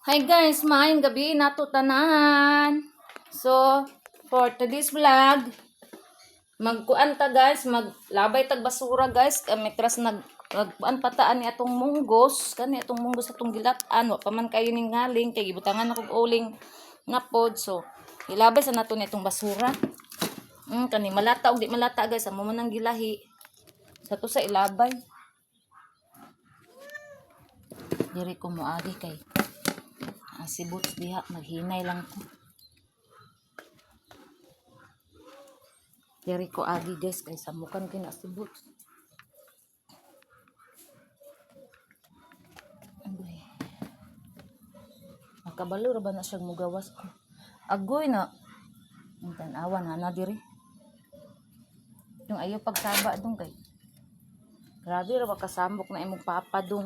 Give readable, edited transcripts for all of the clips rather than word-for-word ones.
Hi guys, maayong gabi nato tanan. So, for today's vlog, magkuan ta guys, maglabay tag basura guys. Kami tras nagkuan pataan ni atong munggos, kani atong munggos atong gilat-an, wa pa man kayo ning ngaling kay gibutangan ako og uling nga pod. So, ilabay sa nato ni atong basura. Kani malata og di malata guys, amo man ang gilahi. Sa to sa ilabay. Diri ko moagi kay ang si Boots diha, maghinay lang ko. Diri ko agi guys, kay samukan kay na si Boots. Agoy. Makabalo ra ba na siyang mugawas ko? Agoy na. Ang tan-awa na na diri. Yung ayaw pagsaba dong kay. Grabe ra ba kasamok na imong papa dong.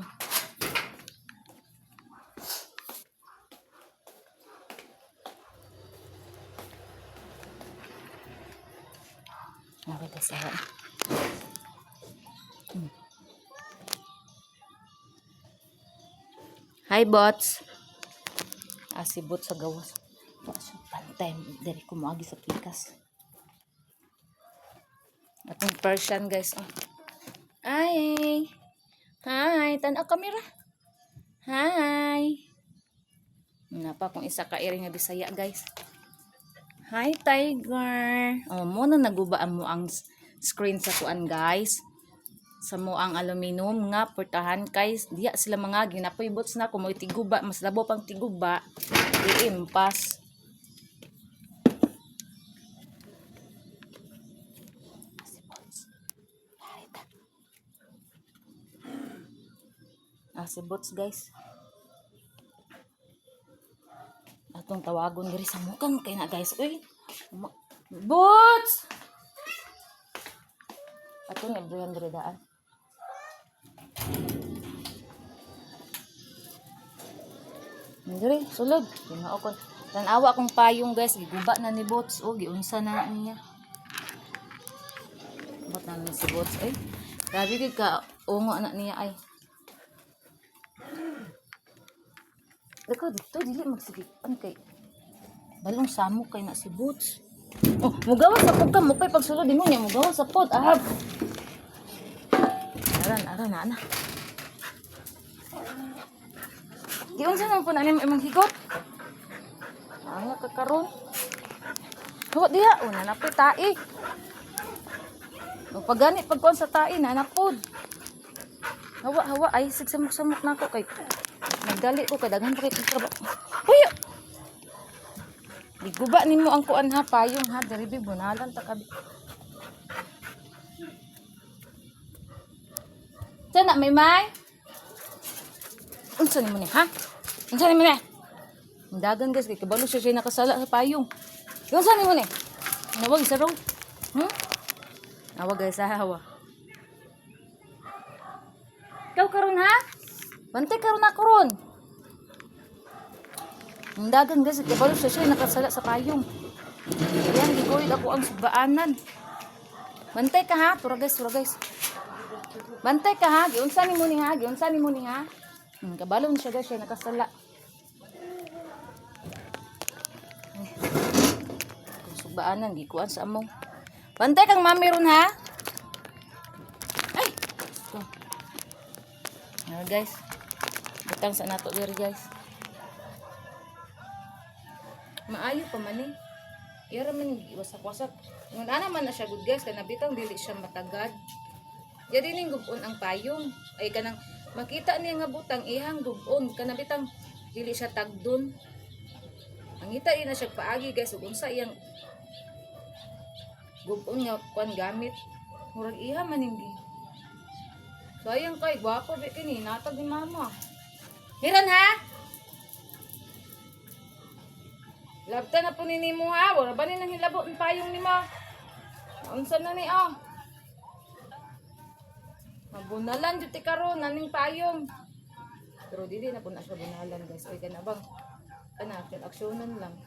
Okay guys, awa. Hi bots. Ah, si bot sa gawas. Wa siya pantay diri ko moagi sa pikas. Atong Persian guys oh. Ay. Hi, tan-aw kamera. Hi. Napa kung isa ka iri nga Bisaya guys. Hi tiger. Oh, mo na nagubaan mo ang screen sa kuan guys. Sa mo ang aluminum nga portahan kay diya sila mga ginapoy bots na kung mo'y tiguba mas labo pang tiguba iimpas. Si bots. Harita. Ah, si bots guys. Atong tawagon diri sa mukang kay na guys. Uy. Boots! Atong ibrihan diri daan. Diri, sulod. Ginoo kon. Tan-awa akong payong guys, giguba na ni Boots. Oh, giunsa na niya. Bot na ni si Boots ay. Grabe gid ka ungo na niya ay. Dako dito dili magsige an kay balong samok kay na si Boots. Oh, mugawas sa pud ka mo pay pagsulod nimo niya mugawas sa pod. Ah. Aran aran na ana. Giunsa man po na nimo imong higot? Ang ka karon. Huwag diha, una na po tae. O pagani pagkuan sa tae na napod. Hawa hawa ay sigsamok-samok na ako kay nagdali ko kay daghan pa kay kong trabaho. Uy! Giguba nimo ang kuan ha payong ha diri bi bunalan ta kabi. Sana may may. Unsa nimo ni ha? Unsa nimo ni? Ang dagan guys kay kabalo siya siya nakasala sa payong. Unsa nimo ni? Nawag sa road. Nawag guys ha hawa. Ikaw karon ha? Bantay karon ako ron. Ang dagan guys, kabalo siya siya nakasala sa payong. Ayan, giguhit ako ang sugbaanan. Bantay ka ha, tura guys, tura guys. Bantay ka ha, giunsa nimo ni ha, giunsa nimo ni ha. Kabalo na siya guys, siya nakasala. Ay. Kung sugbaanan, gikuan sa among. Bantay kang mami ron ha. Ay! Ito. Ayan guys. Butang sa nato diri guys. Maayo pa man eh. Ira man wasak-wasak. Ngun ana man na siya good guys kay nabitang dili siya matagad. Jadi ning gubon ang payong. Ay kanang makita niya nga butang ihang gubon kanabitang dili siya tagdon. Ang ita na siya paagi guys ug unsa iyang gubon nga kuan gamit. Murag iha man hindi. Sayang kay gwapo bi kini natag ni mama. Miran ha? Labta na po ni nimo ha. Wala ba ni nang hilabot ang payong nimo? Unsa na ni oh? Mabunalan jud ti karon naning payong. Pero dili na po na siya bunalan guys. Oy kana bang ana aksyonan lang.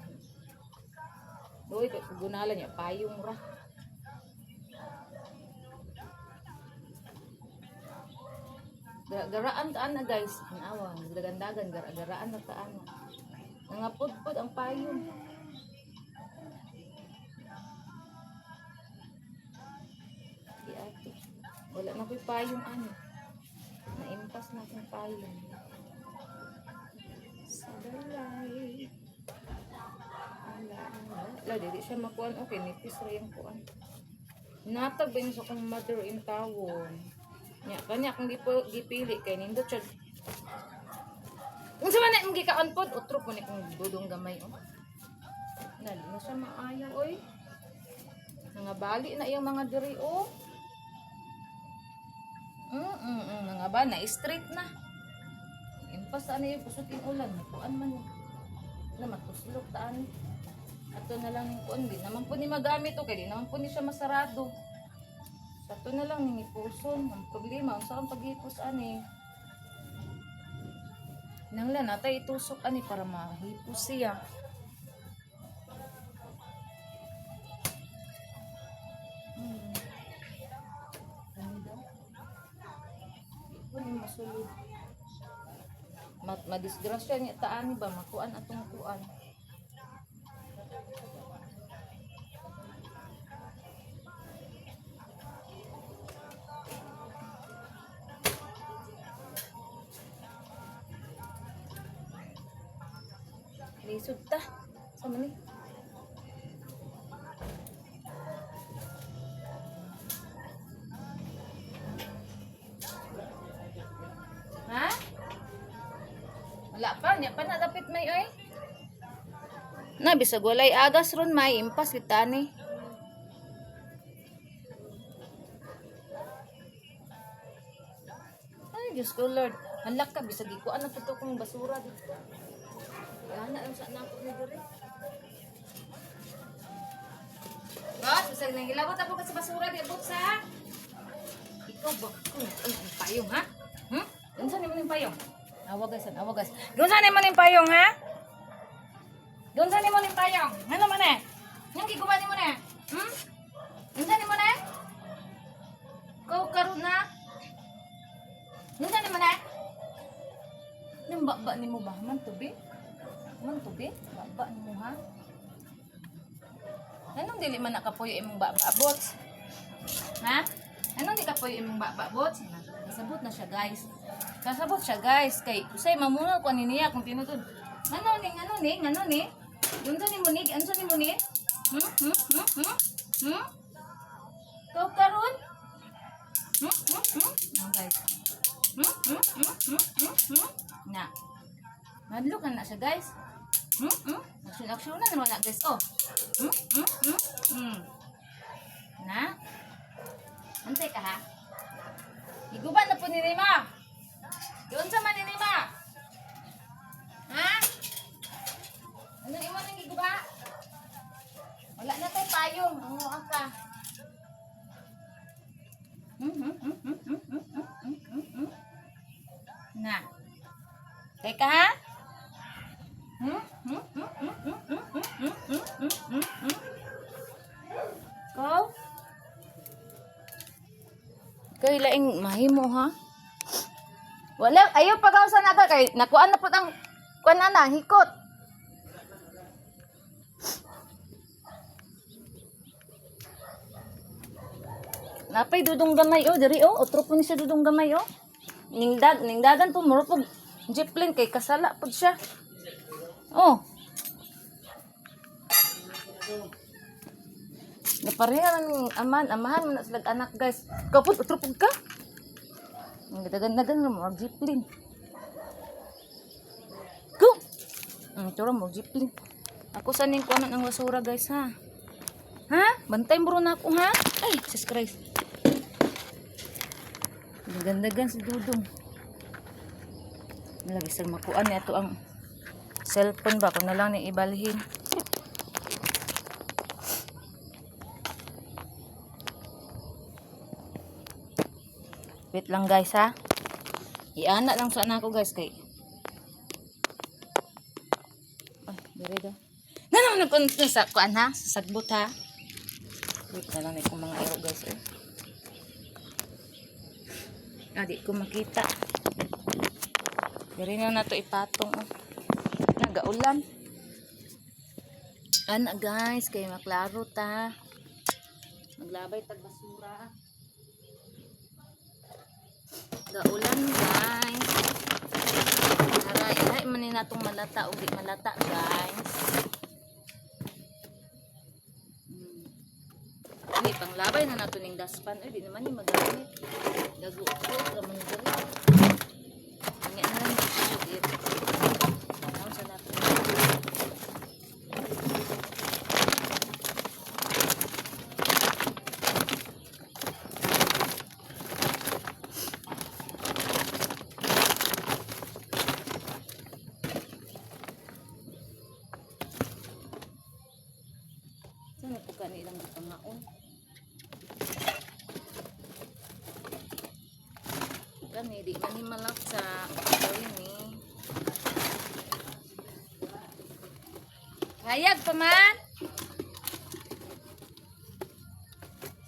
Doy kay bunalan niya payong ra. Garaan ta ana, guys. Anawa, dagandagan gara-garaan na ta ana. Nangapudpud ang payong. Di ate. Wala na ko'y payong ano. Naimpas na akong payong. Sa balay. Ala, ala. Ala, dili siya makuan. Okay, nipis ra yung kuan. Natag ba yun sa akong mother in tawon? Nya, kanya kung gipili kay nindot siya. Unsa man na imong gikaon pod, utro po ni kong dudong gamay oh. Na, di na siya maayo oy. Nangabali na iyang mga diri oh. Nangaba na straight na. Impas ano yung kusot yung ulan, kuan man ni. Na matuslok taan. Ato na lang yung kuan, di naman po ni magamit okay, di naman po ni siya masarado. Sa ato na lang ni puson, ang problema unsa kang paghipos ani. Nangla natay itusok ani para mahipos siya. Ano daw? Di po ni masulod. Madisgrasya niya taan ba makuan atong kuan. Lisod ta. Sa man ni? Ha? Wala pa, nya pa na dapit may oy. Na bisag walay agas ron may impas bitani. Ay, Diyos ko Lord. Halak ka bisag ikuan na pud to kong basura dito. Ana lang sa nako ni diri. Boss, bisag nang gilabot ako ka sa basura di abot sa. Ikaw ba? Ano ang payong ha? Unsa ni mo ning payong? Awagas, awagas. Unsa ni mo ning payong ha? Unsa ni mo ning payong? Ngano man eh? Nang giguba ni mo na? Unsa ni mo na? Ikaw karon na. Unsa ni mo na? Nang baba ni mo ba? Man tubi? Man tubi? Baba ni mo ha? Anong dili man nakapuyo imong baba, bots? Ha? Anong di kapuyo imong baba, bots? Kasabot na siya, guys. Kasabot siya, guys. Kay usay mamunol ko ani niya kung tinutod. Ano ni, ano ni, ano ni? Unsa ni mo ni? Unsa ni mo ni? Ikaw karon? Oh, guys. Na. Madlok na na siya, guys. Action, action na naman na, guys. Oh. Na. Antay ka, ha? Iguban na po ni Rima. Yun sa man ni Rima. Ha? Ano imo nang giguba? Wala na tay payong. Ang ka. Na. Teka ha? Go. Kay laing mahimo ha. Wala ayo pagawsan na ka kay nakuan na pud ang kuan na na hikot. Napay dudong gamay oh diri oh otro po ni siya dudong gamay oh. Ningdag ningdagan po muro pug jeplin kay kasala pud siya. Oh. Napareha man ning aman, amahan man na silag anak guys. Ikaw pud otro pud ka. Ang dagan-dagan mo mag jeplin. Go. Ang tura mo jeplin. Ako sa ning kuanon ang basura guys ha. Ha? Bantay mo ron ako ha? Ay, Jesus Christ. Dagan-dagan si Dudong. Lagi sa makuan niya ito ang cellphone ba kung na lang ni ibalhin. Wait lang guys ha. Iana lang sa anak ko guys kay. Ay, dire daw. Na naman nagkunta sa kuan ha, sa sagbot ha. Wait na lang ikong mga iro guys eh. Ah, di ko makita. Diri na nato ipatong, oh. Nagaulan. Ana guys, kay maklaro ta. Maglabay tag basura. Gaulan, guys. Ara, ilahi man ni natong malata o di malata, guys. Ini panglabay na nato ning dustpan. Ay, di naman ni magamit. Gaguot ra man diri. Anya na lang magsugit. Tanaw sa nato. Saan po ka nilang gipangaon? Kani, di man ni malaksa. Sorry ni. Hayag pa man!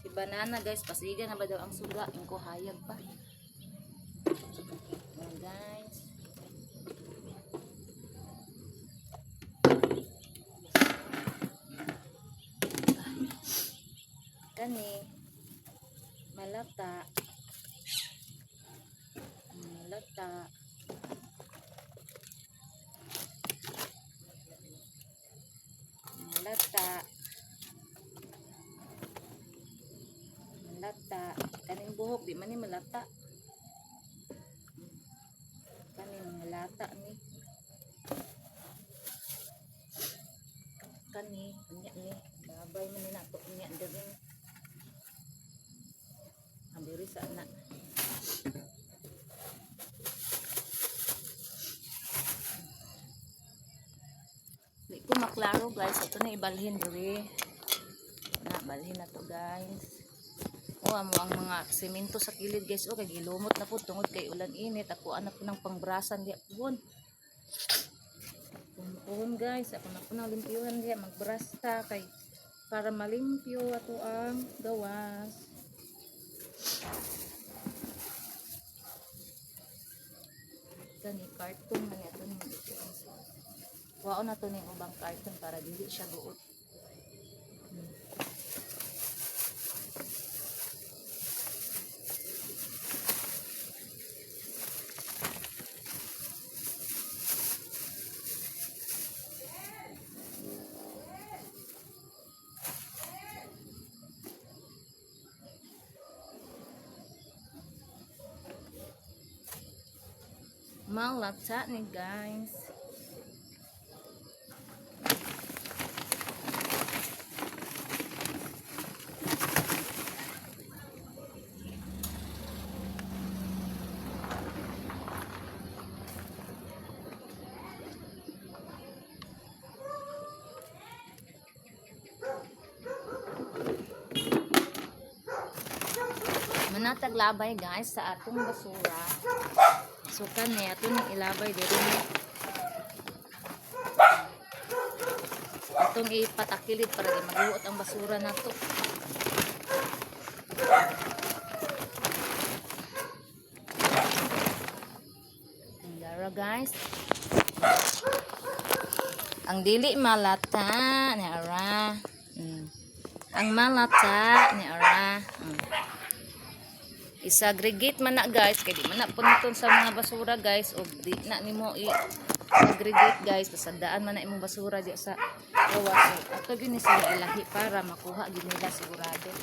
Si Banana guys, pasiga na ba daw ang suga? Yung ko hayag pa. Ayan, guys. Kani, malata. Malata. Malata. Malata. Kaning buhok, di man ni malata. Kani mga lata ni. Kani, unya ni. Babay man ni nato unya diri. Ang diri sa ana. Di ko maklaro guys. Ito na ibalhin diri. Na, balhin na to, guys. O, amo ang mga semento sa kilid guys. O, kay gilumot na po tungod kay ulan init. Ako anak po ng pangbrasan diya puhon. Puhon guys. Ako na po ng limpyuhan diya. Magbrasta kay para malimpyo ato ang gawas. Kani karton man ato ning ito. Wao na to ning ubang karton para dili siya guot. Malata ni guys. Manatag labay guys sa atong basura. So kani ato ning ilabay diri ni. Atong ipatakilid para di maghuot ang basura nato. Ang dara guys. Ang dili malata ni ara. Ang malata ni ara. Isagregate man na guys kay di man na punton sa mga basura guys, og di na nimo i-aggregate guys, basta daan man na imong basura di sa gawas. So ato gyud ni sila ilahi para makuha gyud nila sigurado.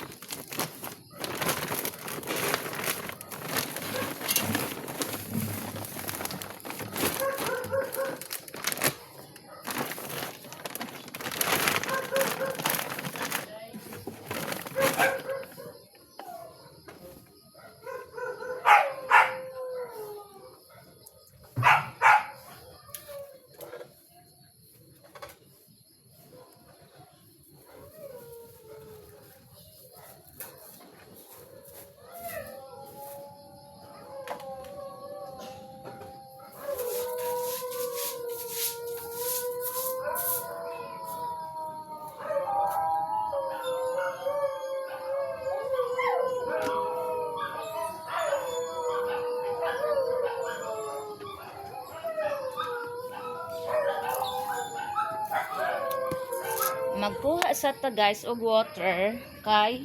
Magkuha sa ta, guys, og water kay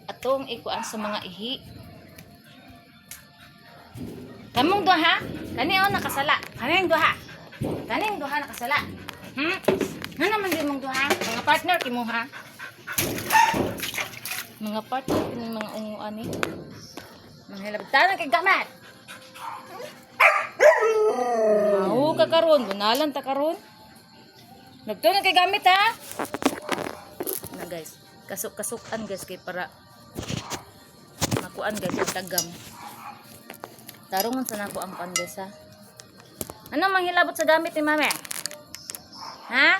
atong ikuan sa mga ihi. Kamong duha? Kani oh nakasala. Kaning duha. Kaning duha nakasala. Ano naman di mong duha? Mga partner kimo ha? Mga partner kining mga unguan ni. Mga hilabtanan kay gamat. Mao ka karon, bunalan ta karon. Nagtunan kay gamit ha. Na guys, kasuk-kasukan guys kay para makuan guys ang tagam. Tarungan sa nako ang kuan guys ha. Ano manghilabot sa gamit ni mame? Ha?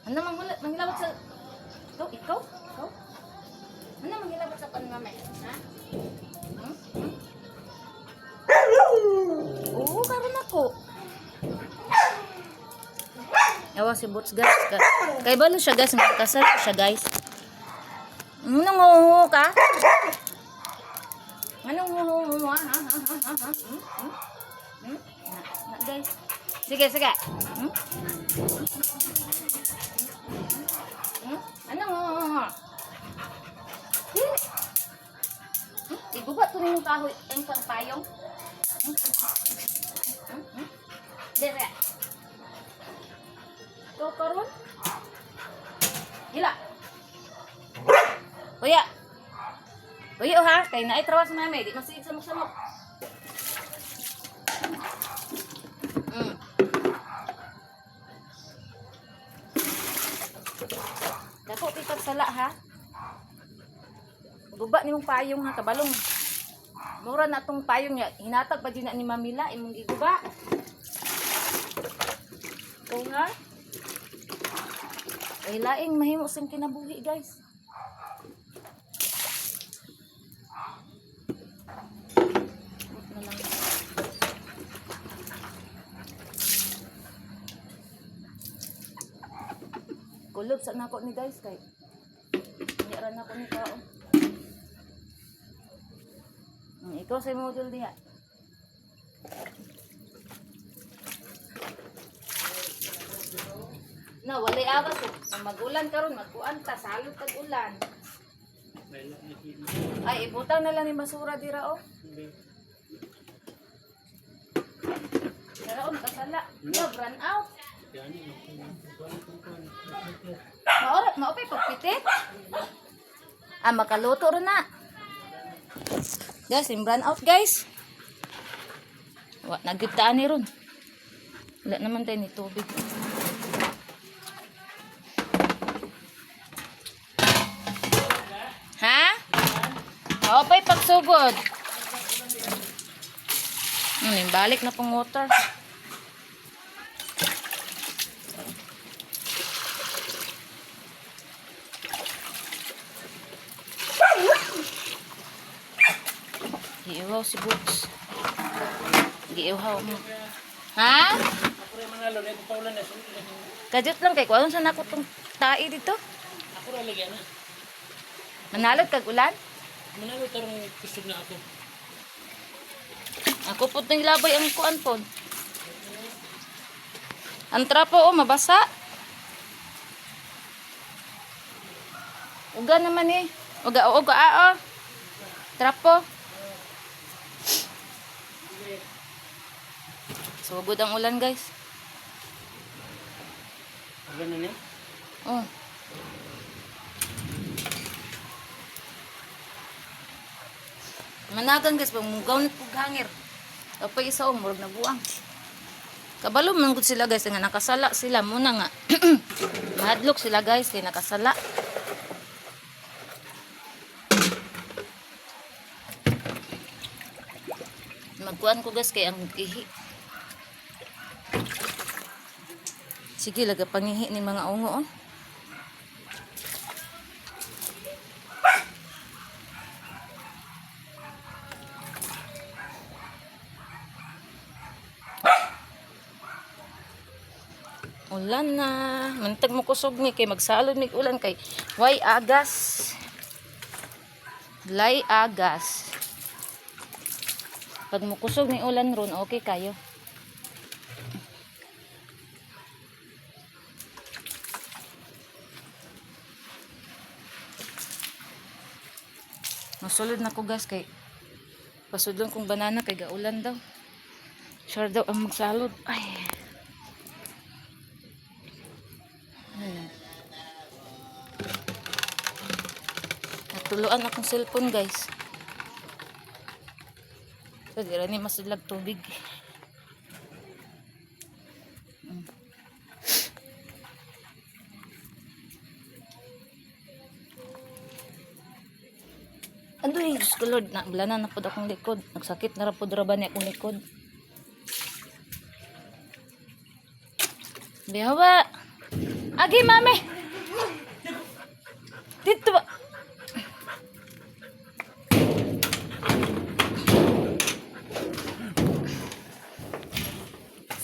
Ano manghilabot sa ikaw, ikaw? Ikaw? Ano manghilabot sa kuan ni mame? Ha? Hmm? Hmm? Oo, karon ako. Yawa si Boots guys. Kay balo siya guys, kasal siya guys. Anong nguho ka? Anong nguho mo? Ha? Ha? Ha? Ha? Ha? Hmm? Hmm? Hmm? Na, na, guys. Sige, sige. Hmm? Hmm? Anong nguho? Hmm? Hmm? Iguba to ninyong kahoy, ang payong. Hmm? Hmm? Hmm? Dire. Ikaw karon? Hila. Kuya. Kuya ha, kay naay trawas mami, di masigig samok-samok. Dako pitag sala ha. Guba nimong payong ha, kabalong. Mura na tong payong niya, hinatag pa jud na ni Mamila imong giguba. Ikaw nga. Ay laing mahimo sa kinabuhi guys. Wag na lang. Kulob sa nako ni guys kay. Hindi ra nako ni tao. Ikaw sa model diha. Na walay awas eh. Kung mag-ulan karon, magkuan ta, salot tag ulan. Ay, ibutang na lang ni basura dira oh. Dira oh, nakasala. No, run out. Maora, maupay pagpitit. Ah, makaluto rin na. Guys, im run out guys. Wa, nagyudtaan ni ron. Wala naman tayo ni tubig. Ha? Maupay pagsugod. Balik na pong water. Giiwaw si Boots. Giiwaw mo. Ha? Kajut lang kay kuan sa nako tong tai dito. Ako ra lagi ana. Manalot kag ulan. Manalo tarong kusog na ako. Ako po nang labay ang kuan pod. Ang trapo oh mabasa. Uga naman eh. Uga uga ah, oh. Trapo. Sugod ang ulan guys. Ganun ni. Oh. Managan guys, pag mugaw na pug hangir. Kapag isa oh, murag nabuang. Kabalo man gud sila guys, nga nakasala sila muna nga. Mahadlok sila guys, kay nakasala. Magkuan ko guys kay ang ihi. Sige, laga pangihi ni mga ungo oh. Ulan na. Mantag mo kusog ni kay magsalod mig ulan kay way agas. Lay agas. Pag mukusog ni ulan ron, okay kayo. Masulod na ko, guys, kay pasudlon kong banana kay gaulan daw. Sure daw ang magsalod. Ay. Ayan. Natuluan akong cellphone, guys. So, di rin ni masudlag tubig. Ano yung Diyos ko Lord, na, wala na napod akong likod. Nagsakit na rapod ra ba ni akong likod. Bihawa! Agi, mami! Dito ba?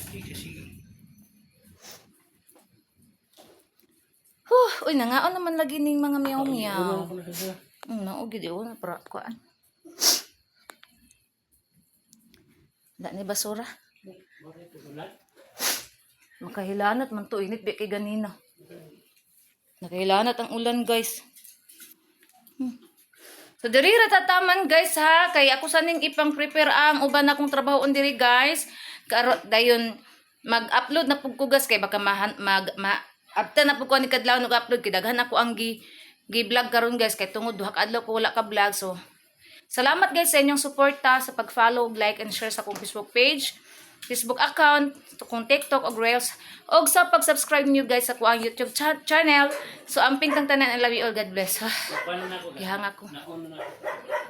Sige, sige. Huh, uy, nangaon naman lagi ning mga meow-meow. Ulo ko na siya. Nao gid na para kuan. Da ni basura. Bakit ulan? Makahilanat man to, init ba kay ganina. Nakahilanat ang ulan, guys. So diri ra tataman, guys, ha, kay ako saning ipang prepare ang uban akong trabaho on diri, guys. Karo dayon mag-upload na pug ko, guys, kay baka mahan, mag ma after na pug ko ni kadlaw nag-upload kay daghan ako ang gi gi vlog karon, guys, kay tungod duha ka adlaw ko wala ka vlog. So salamat, guys, sa inyong suporta sa pag-follow, like and share sa akong Facebook page, Facebook account, kung TikTok og Reels, og sa pag-subscribe niyo, guys, sa kuang YouTube channel. So amping tang tanan, I love you all. God bless. Paano na ako? Gihang ako. Nauna na ako.